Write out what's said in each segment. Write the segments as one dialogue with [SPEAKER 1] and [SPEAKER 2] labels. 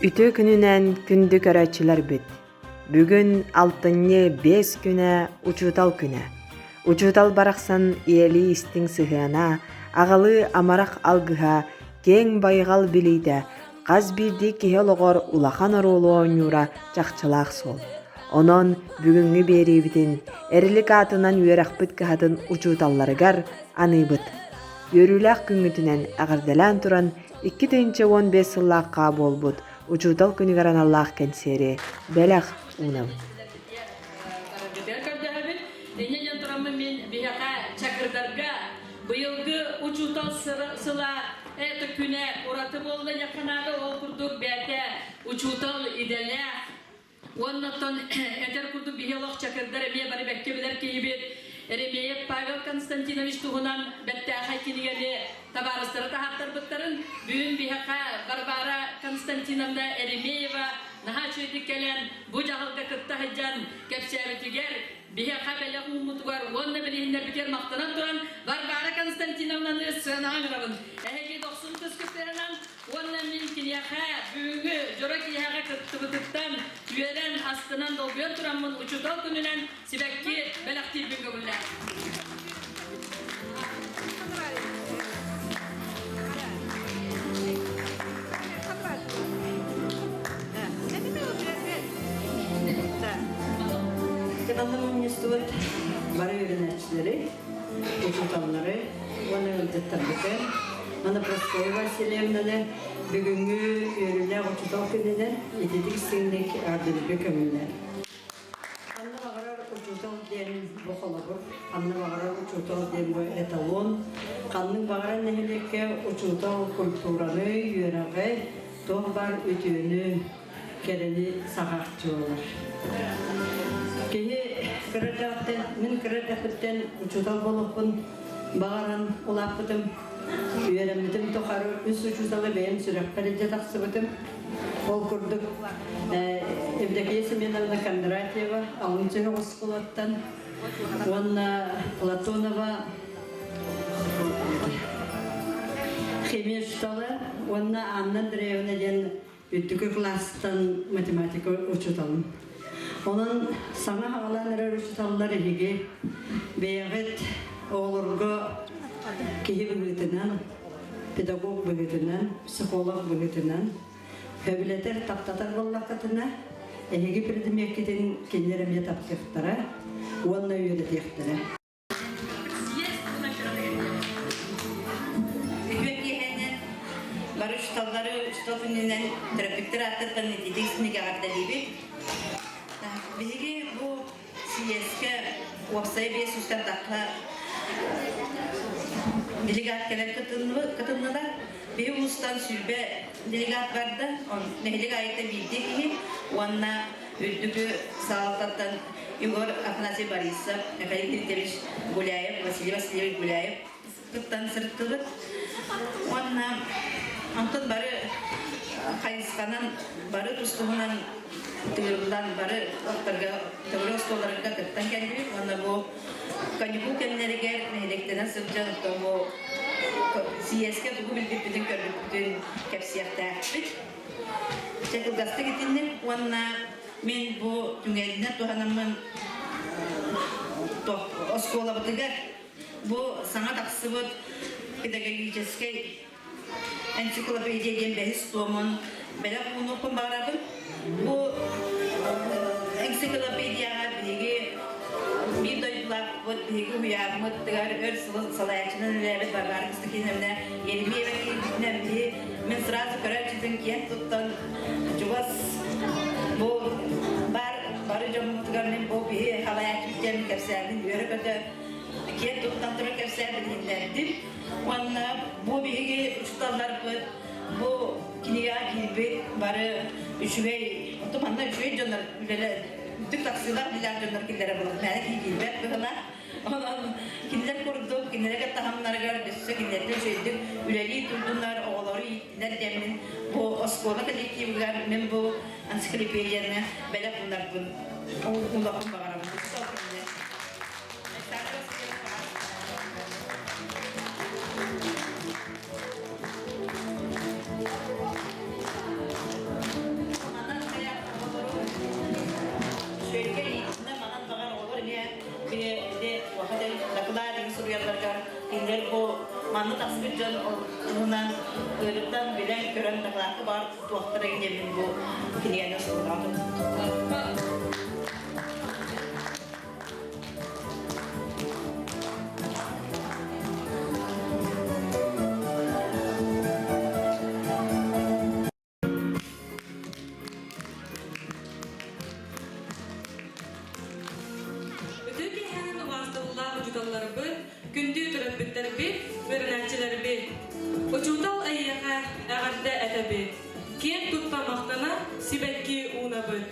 [SPEAKER 1] Үтүө күнүнэн күндү көрөөччүлэрбит! Бүгүн алтынньы 5 күнэ Учуутал күнэ. Учуутал барахсан ийэлии истиҥ сыһыана, аҕалыы амарах алгыһа, киэҥ байҕал билиитэ хас биирдии киһи олоҕор улахан оруолу оонньуура чахчылаах суол. Онон бүгүҥҥү биэриибитин Эрилик аатынан үөрэхпит кыһатын учууталларыгар аныыбыт. Үөрүүлээх күҥҥүтүнэн эҕэрдэлээн туран 2015 сыллаахха буолбут Учуутал күнүгэр аналлаах кэнсиэри бэлэх уунабыт.
[SPEAKER 2] Көрдөһөбүт. Инньэ диэн тураммын мин биһиэхэ Чакырдарга быйылгы учуутал сыла это күнэ ураты буолла диэххэ наада. Ол курдук бэйэтэ учуутал идэлээх Уонна оттон этэр курдук биһи олох чакырдар эмиэ бары бэккэ билэр киһибит Еремеев Павел Константинович туһунан бэртээхэй кинигэни табаарыстара таһааттарбыттарын бүгүн биһиэхэ Варвара Константиновна Еремеева наһаа үчүгэйдик кэлэн бу дьаһалга кытта сылдьан кэпсээбитигэр биһиэхэ бэлэх ууммутугар уонна билиһиннэрбитигэр махтанан туран Варвара Константиновнаны сыанаҕа ыҥырабын. Эһиги дохсун тускуттарынан Уонна мин киниэхэ бүгүҥҥү дьоро киэһэҕэ кыттыбытыттан үөрэн, астынан, долгуйан тураммын учуутал күнүнэн сибэкки бэлэхтиирбин көҥүллээх.
[SPEAKER 3] Кыталлы мунньустубут бары үөрэнээччилэри, учууталлары уонна ыалдьыттарбытын Анна Прасковья Васильевнаны бүгүҥҥү үөрүүлээх учуутал күнүнэн ититик истиҥник эҕэрдэлииргэ көҥүллэр. Ханна баҕарар учуутал диэн бу холобур, ханна баҕарар учуутал диэн бу эталон, ханнык баҕарар нэһилиэккэ учуутал культураны, үөрэҕи, туох баар үтүөнү, кэрэни саҕааччылар. Киһи кыра эрдэҕиттэн, мин кыра эрдэхпиттэн учуутал буолуохпун баҕаран улааппытым. Үөрэммитим тухары үс учууталы бэйэм сүрэхпэр илдьэ тахсыбытым. Ол курдук Евдокия Семеновна Кондратьева алын сүһүөх оскуолаттан уонна Платонова химия учуутала уонна Анна Андреевна диэн үрдүкү кылаастан математика учууталым. Онон саҥа аҕалан эрэр учууталлар эһиги бэйэҕит оҕолорго киһи быһыытынан, педагог быһыытынан, психолог быһыытынан сөбүлэтэр, таптатар буоллаххытына, эһиги предмеккитин кинилэр эмиэ таптыахтара уонна үөрэтиэхтэрэ.
[SPEAKER 4] Үтүө киэһэнэн бары учууталлары учуутал күнүнэн төрөппүттэр ааттарыттан ититик истиҥник эҕэрдэлиибит. Биһиги бу сийиэскэ уопсайа 500 тахха делегат кэлэн кытыннылар. Биһи улуустан 20 делегат барда, нэһилиэк аайыта биирдии киһи уонна үрдүкү салалтаттан Егор Афанасий Борисов, Михаил Дмитриевич Гуляев, Василий Васильевич Гуляев кыттан сырыттыбыт. Уонна онтон бары хайысханан, бары тус-туһунан тыырыллан, бары ортарга, төгүрүк остуолларга кыттан кэллибит. Уонна бу каникул кэмнэригэр нэһилиэктэнэн сылдьан, оттон бу сийиэскэ тугу билбиппитин, көрбүппүтүн кэпсиэхтээхпит. Чэ, кылгастык итинник уонна мин бу түҥэлинэн туһанаммын оскуолабытыгар бу саҥа тахсыбыт педагогическай энциклопедия диэн бэһис туомун бэлэх уунуохпун баҕарабын. Бу энциклопедияҕа биһиги биир дойдулаахпыт, биһиги уһуйааммытыгар өр сыл салайааччынан үлэлээбит Варвара Константиновна Еремеева киирбитинэн биһи мин сразу көрөөччүтүн киэн туттан чугас бу бар бары дьоммутугар мин бу биһи халайааччыбыт диэн кэпсээммин үөрэ-көтө киэн туттан туран кэпсээбин иһиллэрдим. Уонна бу биһиги учууталларбыт бу кинигэҕэ киирбит бары үчүгэй, оттон манна үчүгэй дьоннор үлэлэ үрдүк тахсыылаах билэр дьоннор киллэрэ буолар. Мээнэ киһи киирбэт быһыылаах. Онон кинилэр курдук кинилэргэ таһымнарыгар өссө кинилэртэн үчүгэйдик үлэлии турдуннар, оҕолору ииттинэр диэммин бу оскуола коллективыгар мин бу энциклопедияны бэлэх уунарбын улахан баҕарабын. сылдьалларыгар кинилэр бу манна тахсыбыт дьон туһунан ыарыттан билэн көрөн дакылаакка баар туохтара диэммин бу кинигэни сурунаатым.
[SPEAKER 5] Үтүө киэһээн убаастабыллаах учууталларбыт, күндү төрөппүттэрбит, үөрэнээччилэрбит! Учуутал эйиэхэ эҕэрдэ этэбит, киэн тутта махтана сибэкки уунабыт.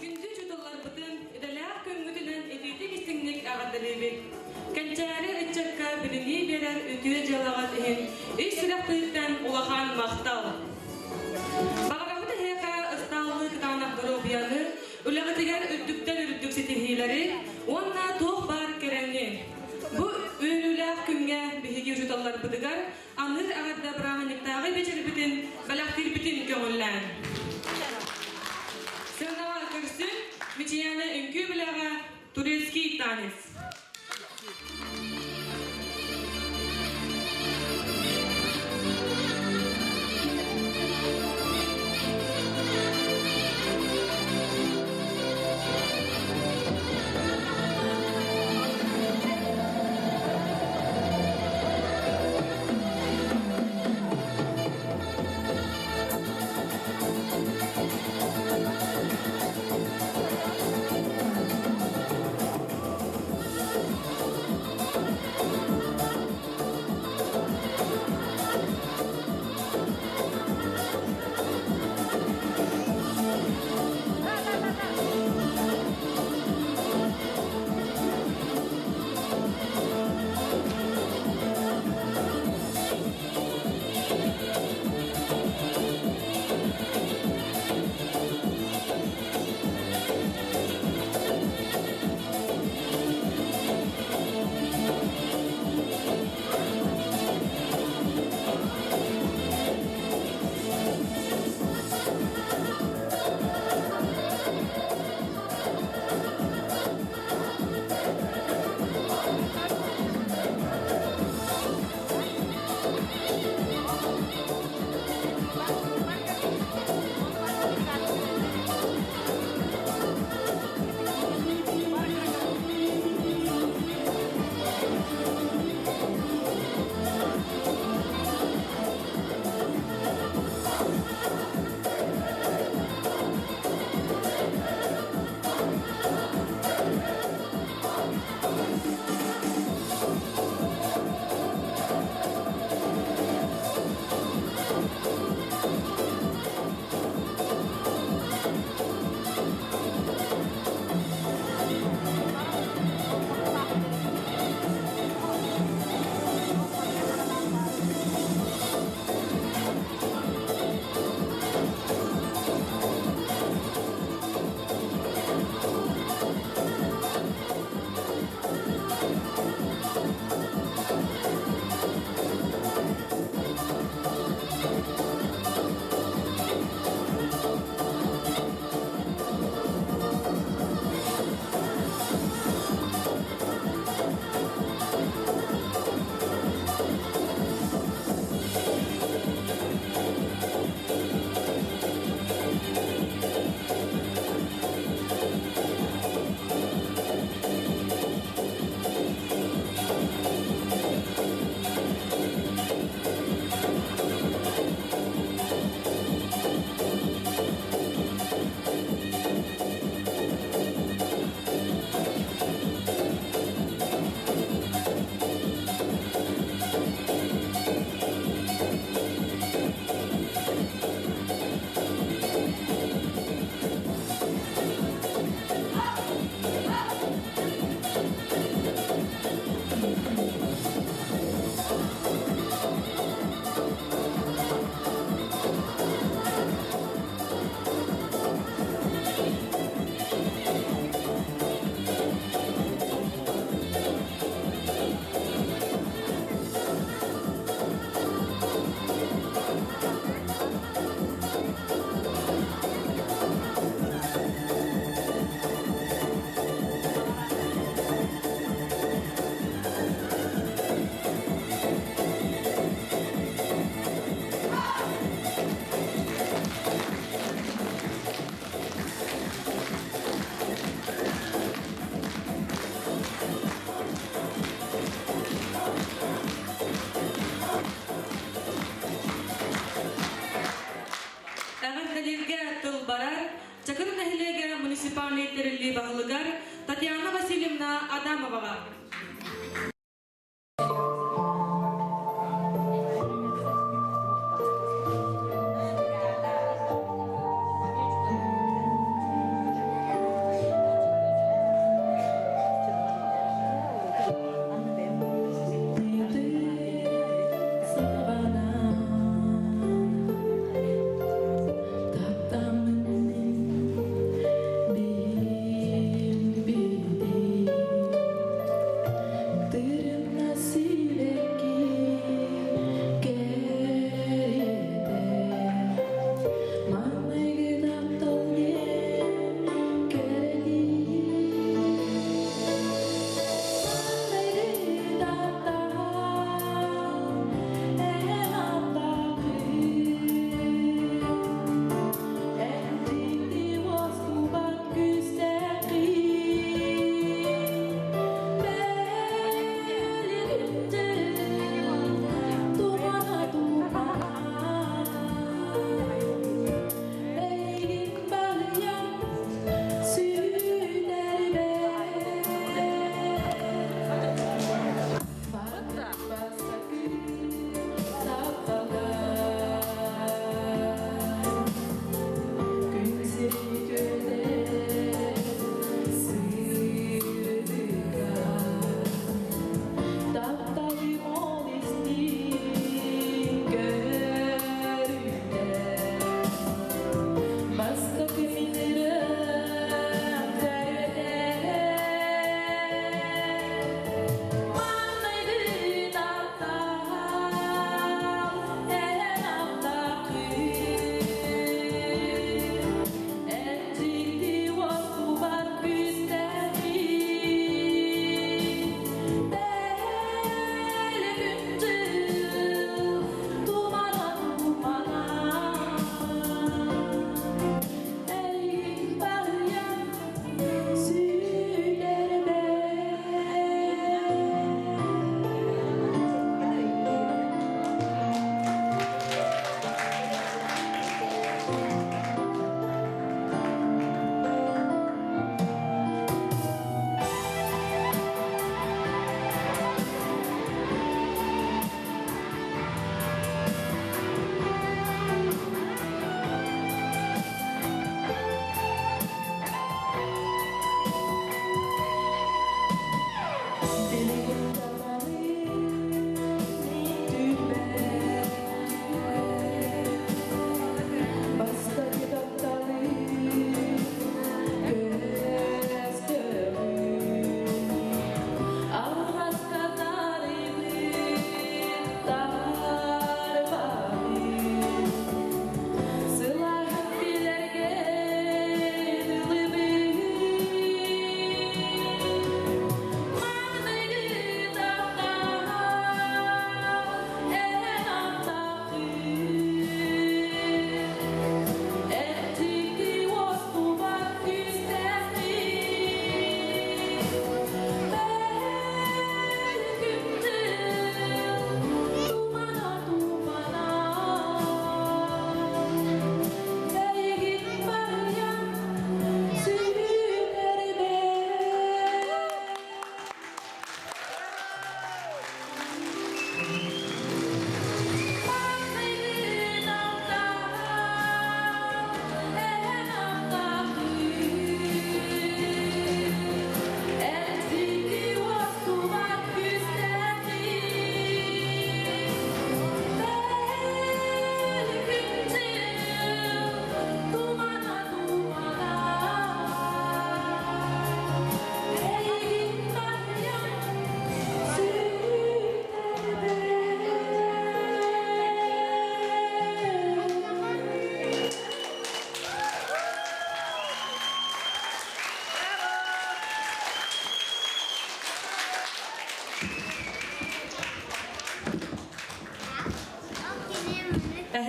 [SPEAKER 5] Күндү учууталларбытын идэлээх күҥҥүтүнэн итиитик-истиҥник эҕэрдэлиибит! Кэнчээри ыччакка билинии биэрэр үтүө дьыалаҕыт иһин ис сүрэхпититтэн улахан махтал! Баҕарабыт эһиэхэ ыстааллыы кытаанах доруобуйаны, үлэҕитигэр үрдүктэн үрдүк ситиһиилэри уонна туох баар кэрэни! Бу үөрүүлээх күҥҥэ биһиги учууталларбытыгар аныыр эҕэрдэ бырааһынньыктааҕы биэчэрбитин бэлэхтиирбитин көҥүллээн. Сыанаҕа көрсүн Мичийээнэ үҥкүү бэлэҕэ Турецкий танец.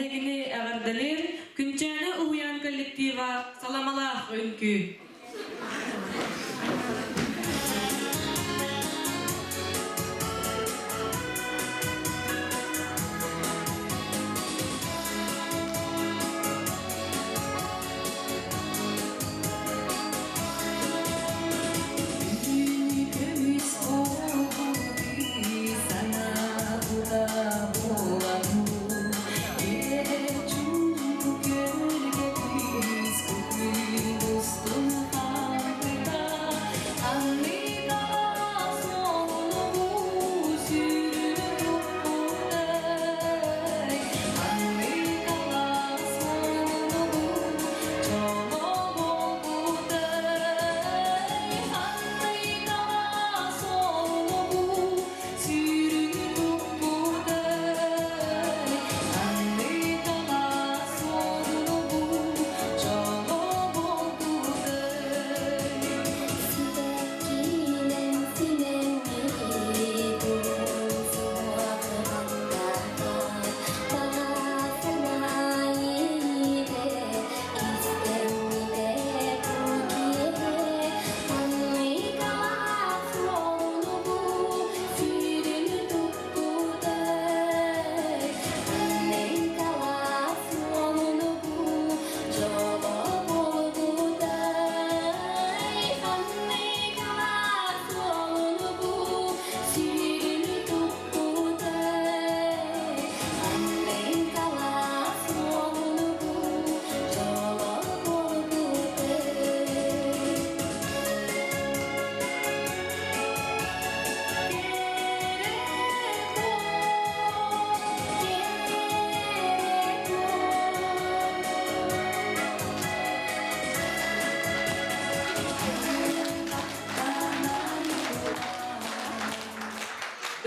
[SPEAKER 5] Эһигини эҕэрдэлиир Күнчээнэ уһуйаан коллектива Саламалаах үҥкүү.
[SPEAKER 6] Көмүс санаабыта буолан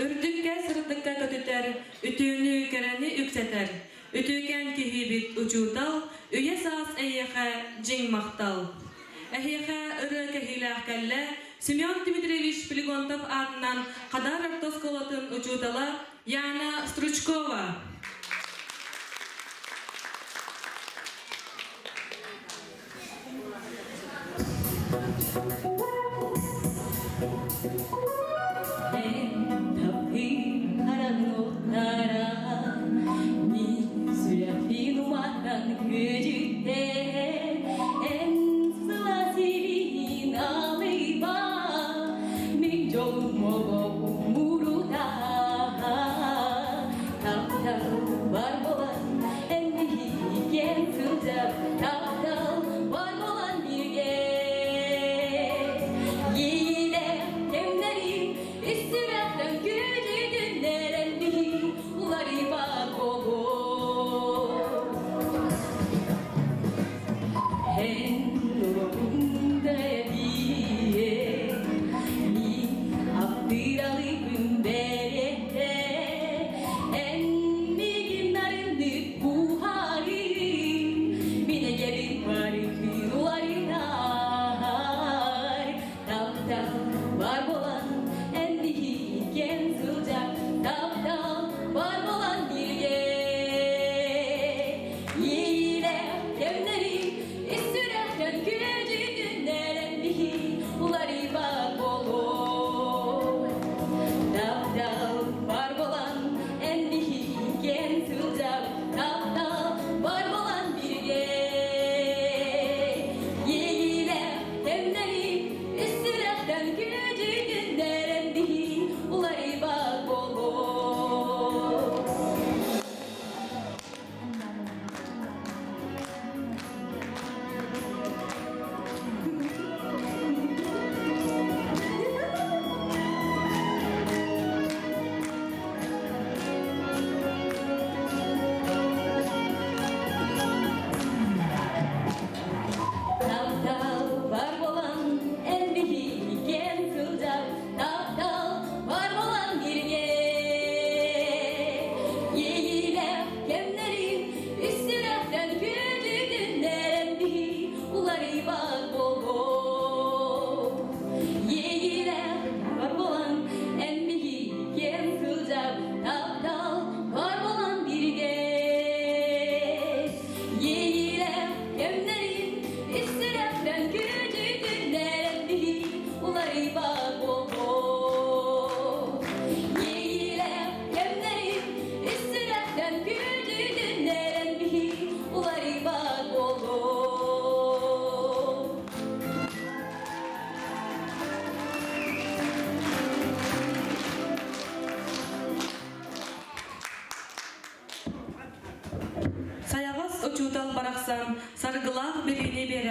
[SPEAKER 5] Үрдүккэ сырдыкка көтүтэр, үтүөнү кэрэни үксэтэр, үтүөкэн киһибит учуутал, үйэ саас эйиэхэ дьиҥ махтал. Эһиэхэ ырыа кэһиилээх кэллэ Семен Дмитриевич Флегонтов аатынан Хадар орто оскуолатын учуутала Яна Стручкова.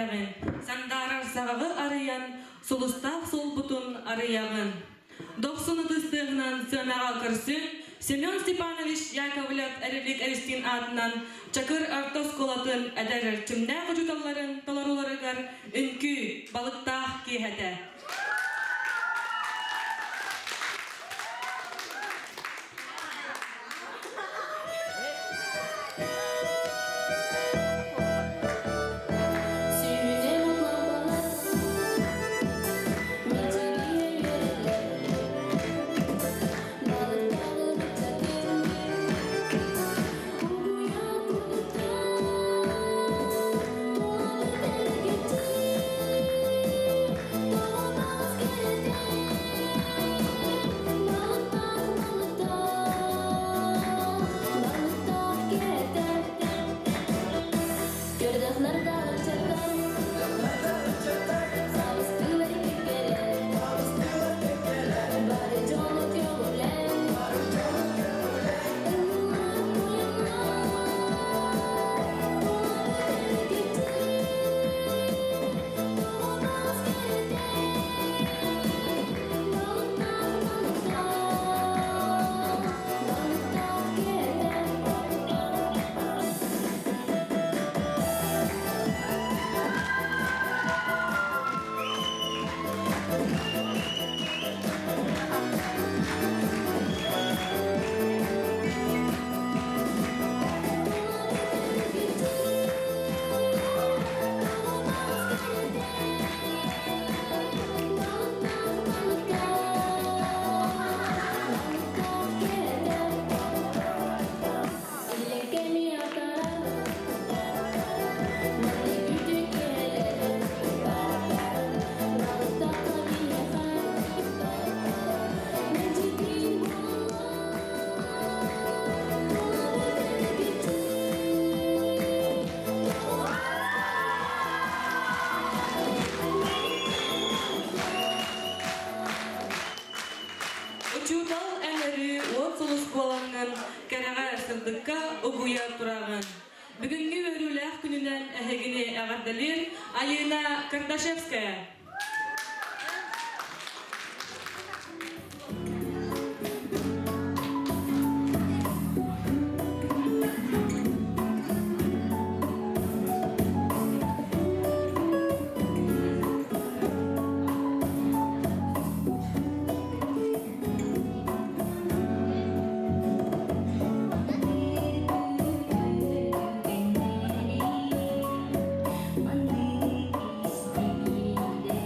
[SPEAKER 5] биэрэҕин, сандаарар саҕаҕы арыйан, сулустаах суолбутун арыйаҕын. Дохсун ытыс тыаһынан сыанаҕа көрсүн Семен Степанович Яковлев Эрилик Эристиин аатынан Чакыр орто оскуолатын эдэр эрчимнээх учууталларын толорууларыгар үҥкүү балыктаах киэһэтэ.
[SPEAKER 6] Сүүнэ лампалар мичилийэ үөрэллэр, балыктаҕын ыччатын угуйар курдуктар, туолабыт эргиччи, тоҕо кэрэтэ, балыктаах балыктаах, балыктаах кэрэтэ. Көрдөхлөр сабыстыылар киккэлэр, бары дьону көҕүлээн, ыллаан балыктаах кэрэтэ.
[SPEAKER 5] Учуутал эн өрүү уот сулус буолаҥҥын, кэрэҕэ сырдыкка угуйа тураҕын. Бүгүҥҥү үөрүүлээх күнүнэн эһигини эҕэрдэлиир Айыына Кардашевская.
[SPEAKER 6] Маннык истиилэр.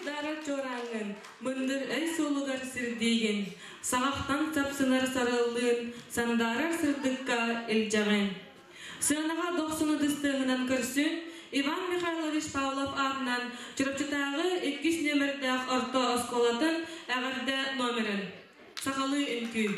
[SPEAKER 5] чугдаарар чуораангын, мындыр өй суолугар сирдиигин, саҕахтан сапсынар сарыаллыын, сандаарар сырдыкка илдьэҕин. Сыанаҕа дохсун ытыстыаһынан көрсүн Иван Михайлович Павлов аатынан Чурапчытааҕы иккис нүөмэрдээх орто оскуолатын эҕэрдэ номерын. Сахалыы үҥкүү.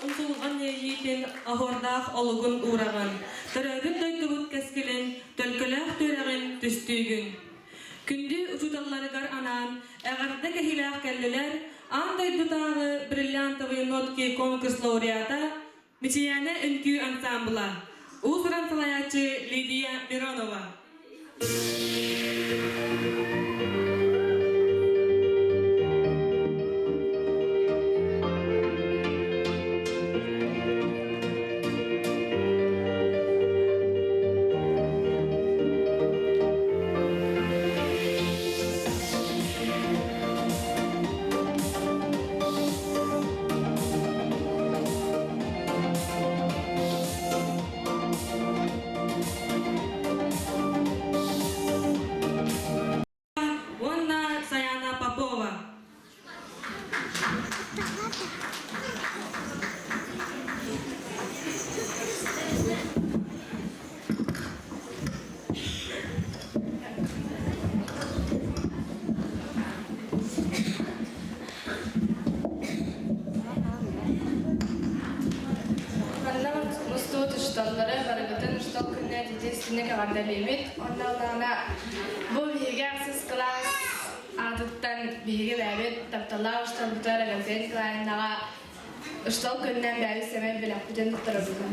[SPEAKER 5] умсулҕан иэйиитин оһуордаах олугун уураҕын, төрөөбүт дойдубут кэскилин, төлкөлөөх түөрэҕин түстүүгүн. Күндү учууталларыгар анаан эҕэрдэ кэһиилээх кэллилэр аан дойдутааҕы бриллиантовые нотки конкурс лауреата Мичийээнэ үҥкүү ансаамбыла, уус-уран салайааччы Лидия Миронова. Уонна Саяна Попова.
[SPEAKER 7] Манна мустубут учууталлары барыгытын учуутал күнүнэн итии-истиҥник эҕэрдэлиибит. Онно ыллаҕына бу биһиги ахсыс кылаас аатыттан биһиги бэйэбит тапталлаах учууталбытыгар Агафья Николаевнаҕа учуутал күнүнэн бэйэбит сэмэй бэлэхпитин туттарабытын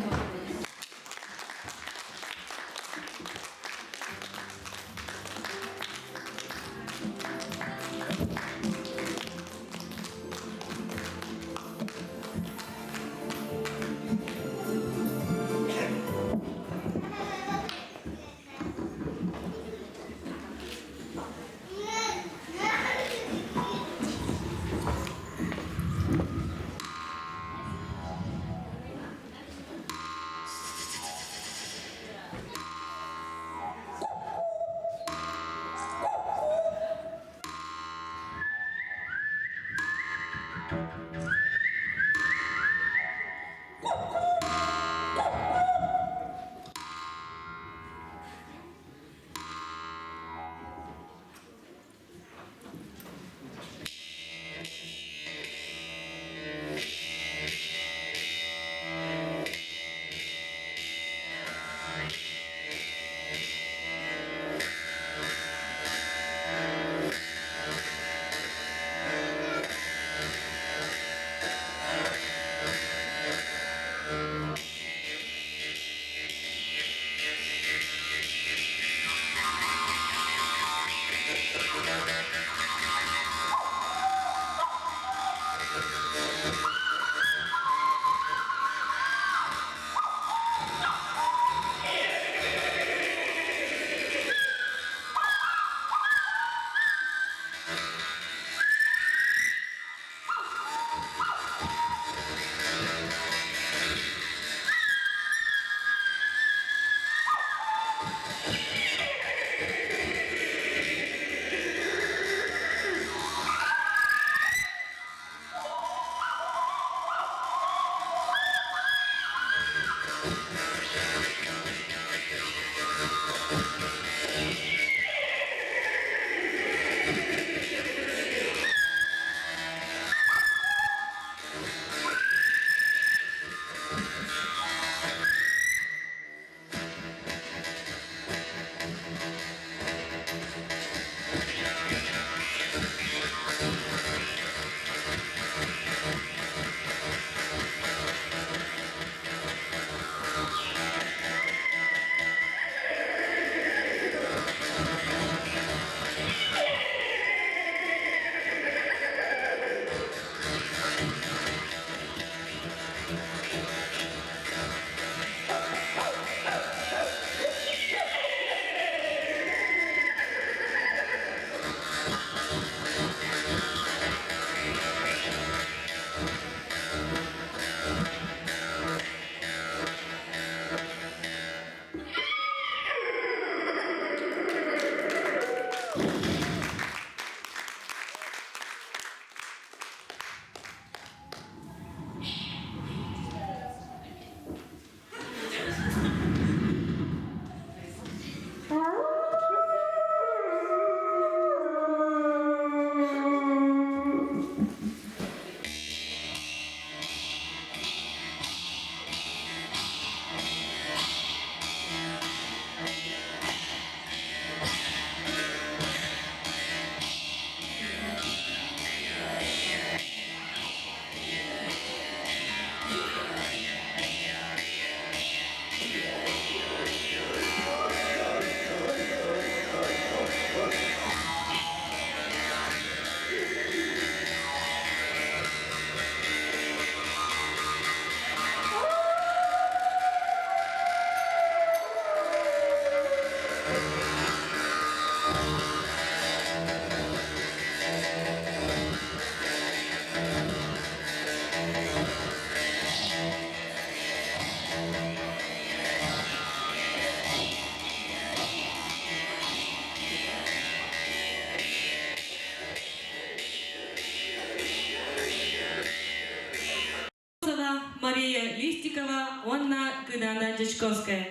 [SPEAKER 5] Босикова уонна Кыдаана Дьячковская.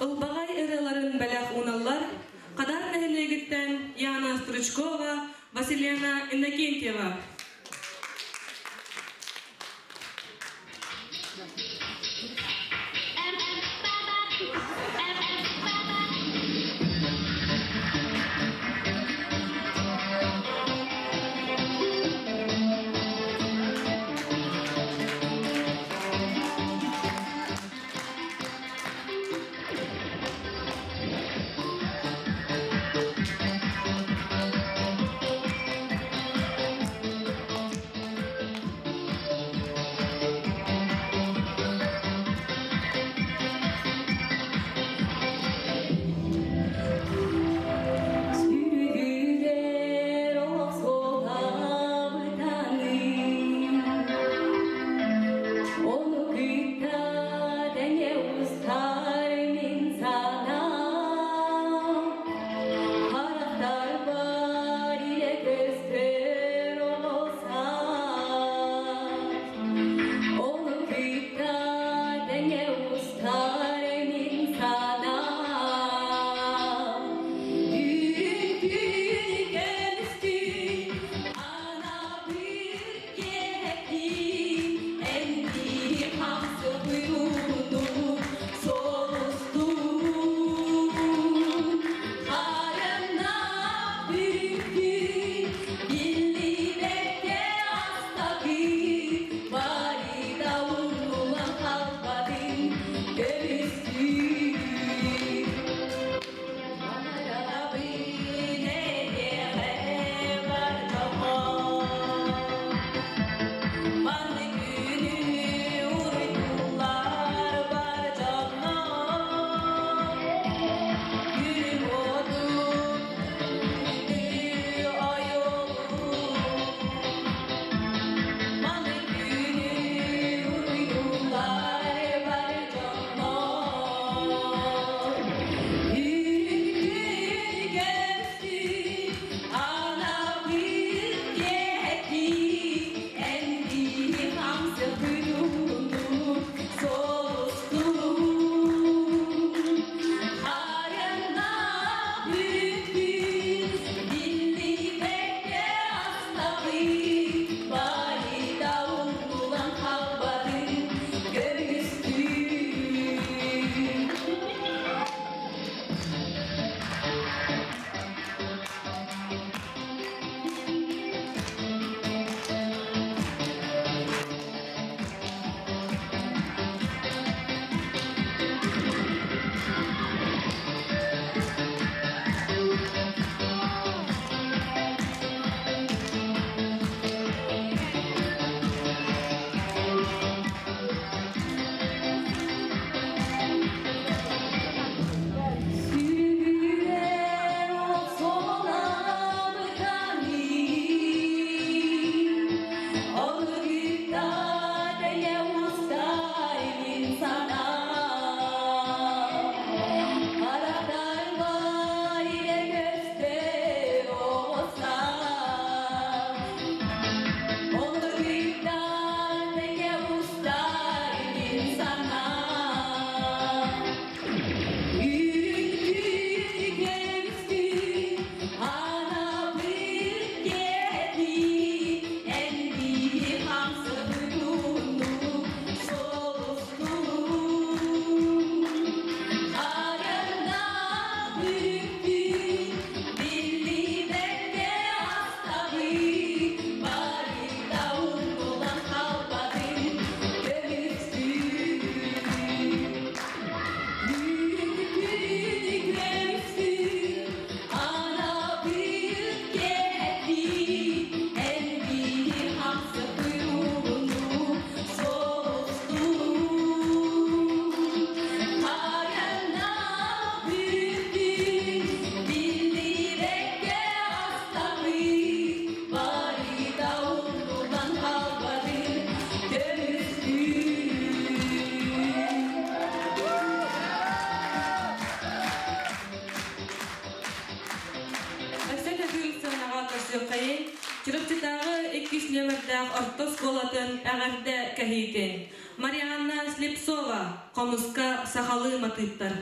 [SPEAKER 5] Ылбаҕай ырыаларын бэлэх ууналлар Хадар нэһилиэгиттэн Яна Стручкова, Василена Иннокентьева. Көрсүөххэйиҥ Чурапчытааҕы иккис нүөмэрдээх орто оскуолатын эҕэрдэ кэһиитин Марианна Слепцова хомуска сахалыы матыыптар.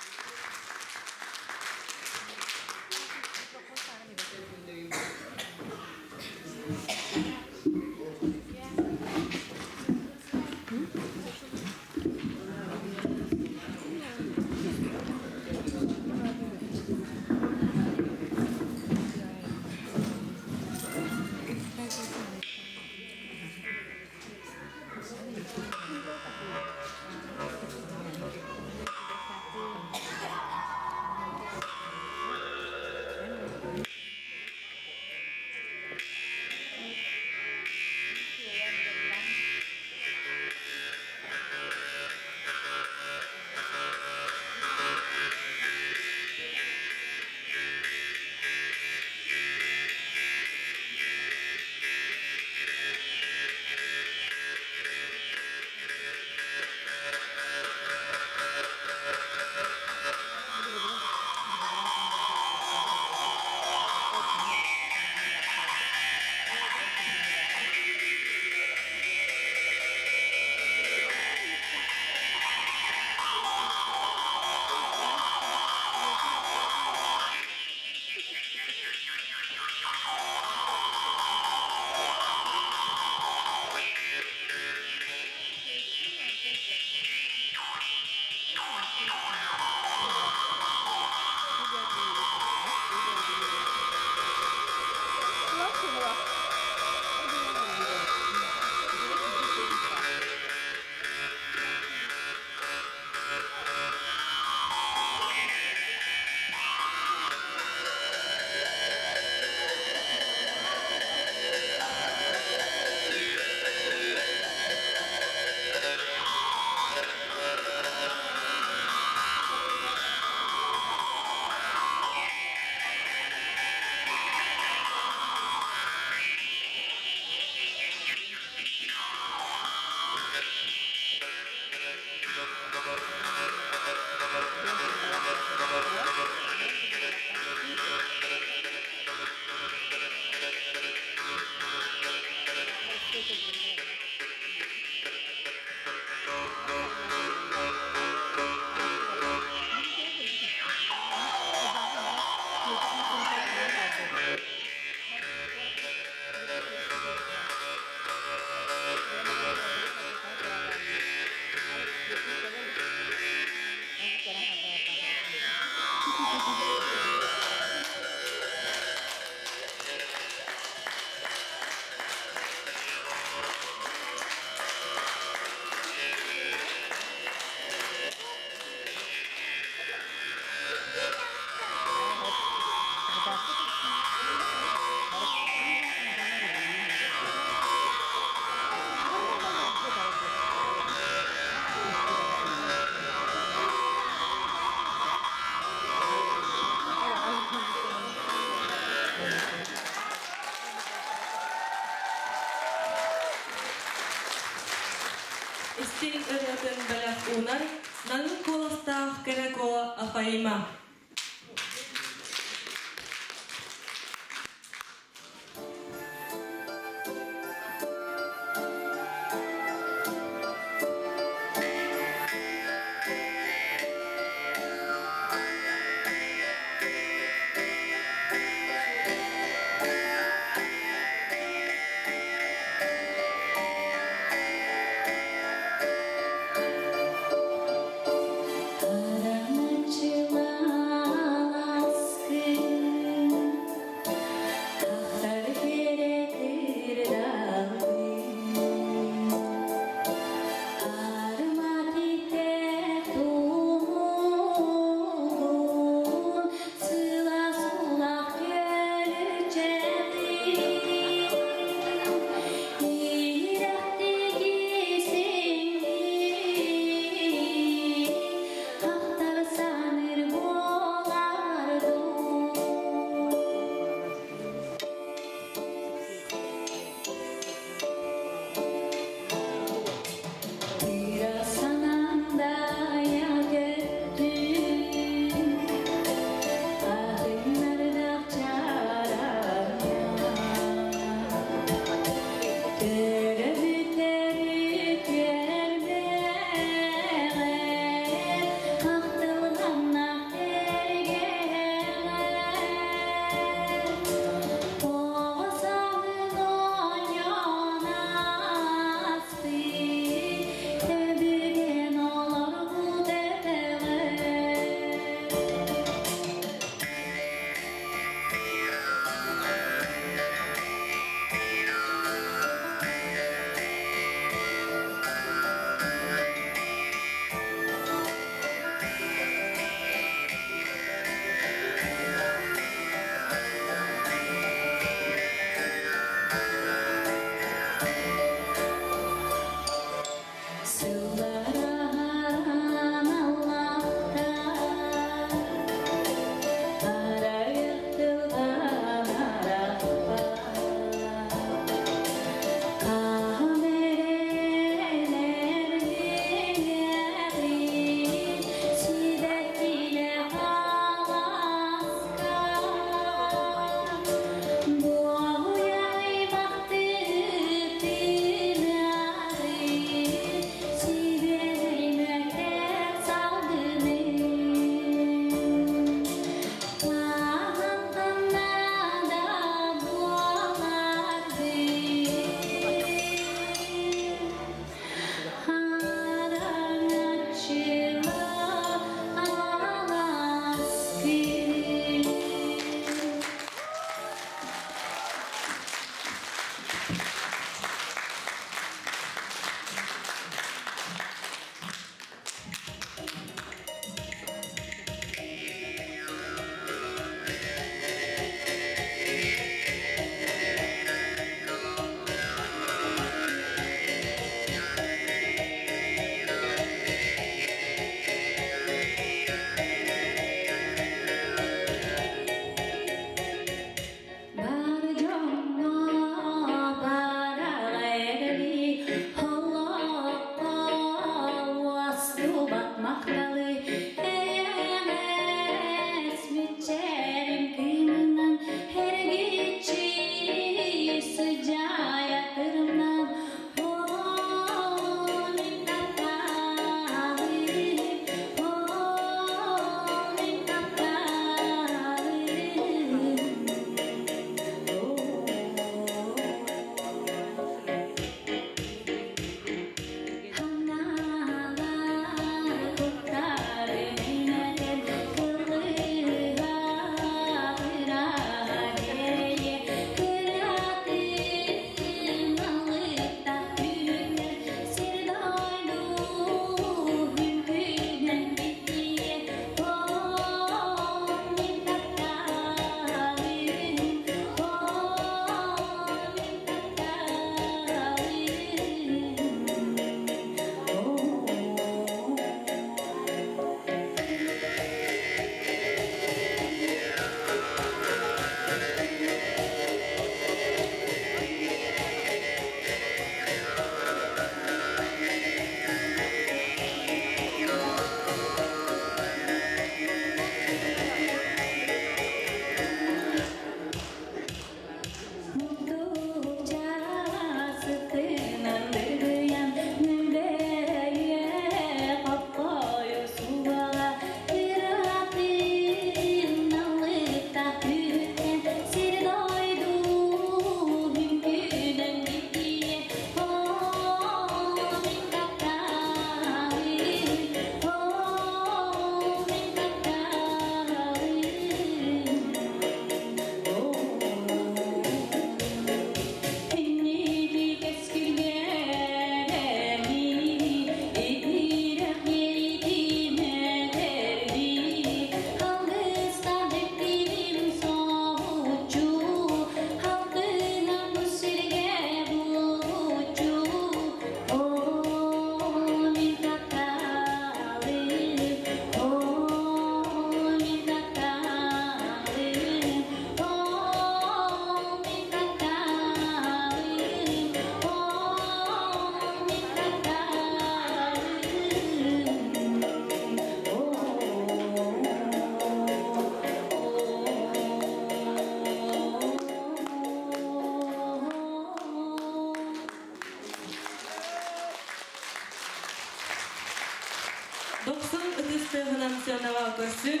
[SPEAKER 5] көрсүн,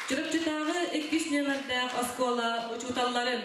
[SPEAKER 5] Чурапчытааҕы иккис нүөмэрдээх оскуола учууталларын.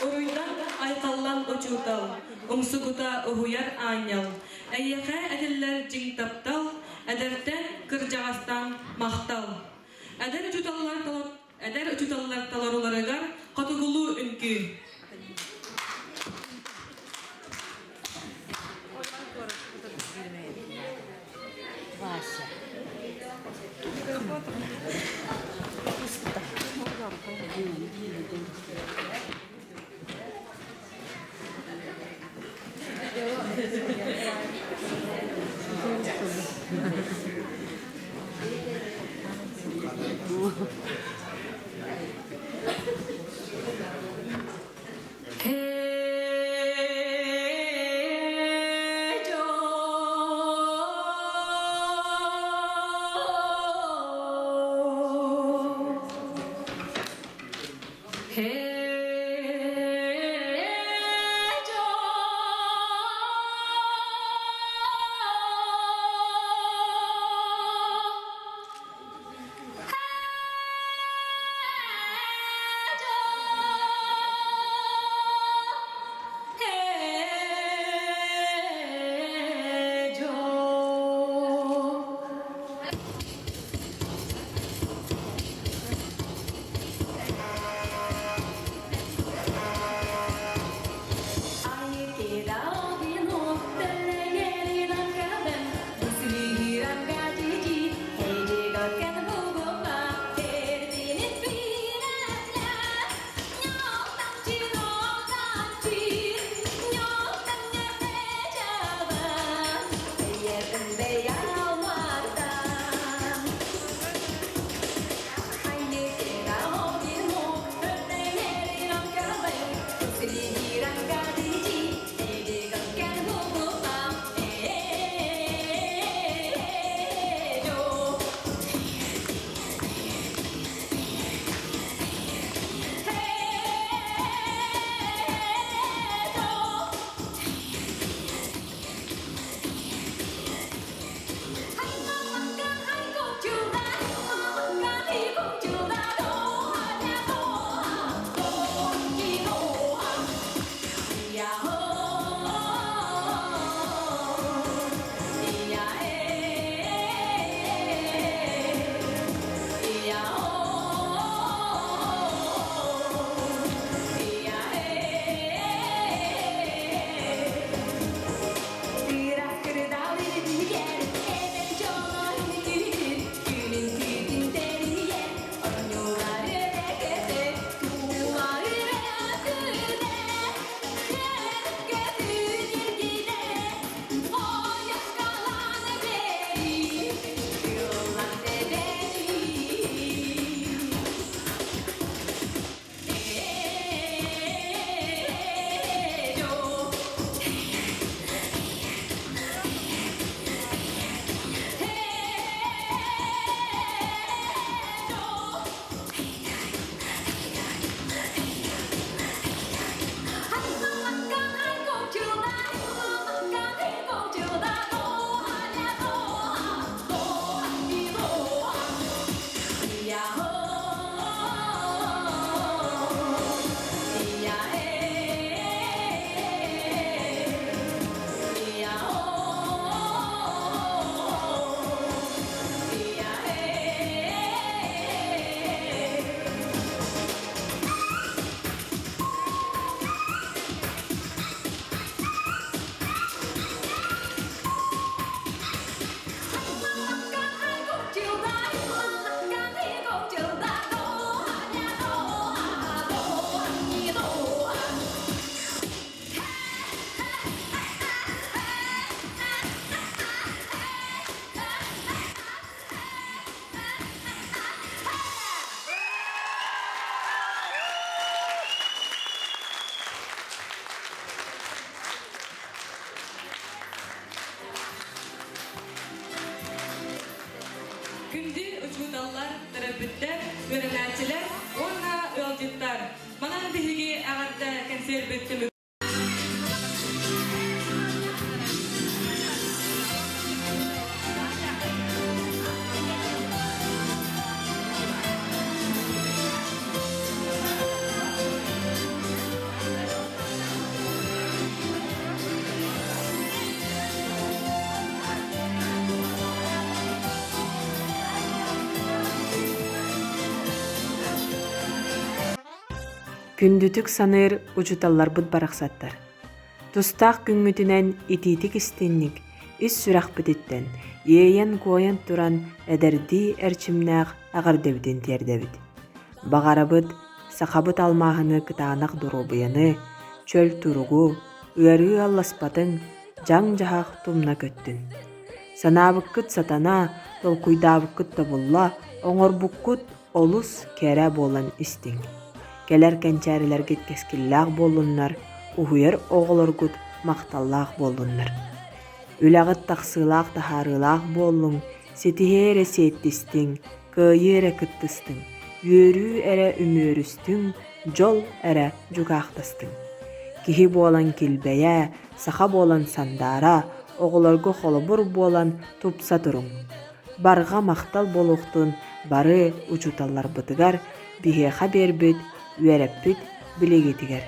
[SPEAKER 5] Уруйдан айхаллан учуутал, умсугута уһуйар аанньал, эйиэхэ этиллэр дьиҥ таптал, эдэртэн кырдьаҕастан махтал. Эдэр учууталлар эдэр учууталлар толоруларыгар хотугулуу үҥкүү.
[SPEAKER 8] Вася.
[SPEAKER 5] Күндү учууталлар, төрөппүттэр, үөрэнээччилэр уонна ыалдьыттар! Манан биһиги эҕэрдэ кэнсиэрбит түмүк
[SPEAKER 1] Күндүтүк саныыр учууталларбыт барахсаттар. Тустаах күҥҥүтүнэн итиитик истинник, ис сүрэхпититтэн, иэйэн-куойан туран эдэрдии эрчимнээх эҕэрдэбитин тиэрдэбит. Баҕарабыт сахабыт алмааһыны кытаанах доруобуйаны, чөл туругу, ыарыы алласпатын, дьаҥ-дьаһах тумна көттүн. Санаабыккыт сатана, толкуйдаабыккыт тобулла, оҥорбуккут олус кэрэ буолан истиҥ. Кэлэр кэнчээрилэргит кэскиллээх буоллуннар, уһуйар оҕолоргут махталлаах буоллуннар. Үлэҕит тахсыылаах таһаарыылаах буоллуҥ, ситиһии эрэ сиэттистиҥ, кыайыы эрэ кыттыстыҥ, үөрүү эрэ үмүөрүстүҥ, дьол эрэ дьукаахтастыҥ. Киһи буолан килбэйэ, саха буолан сандаара, оҕолорго холобур буолан тупса туруҥ. Барҕа махтал буолуохтун бары учууталларбытыгар биһиэхэ биэрбит, үөрэппит билигитигэр.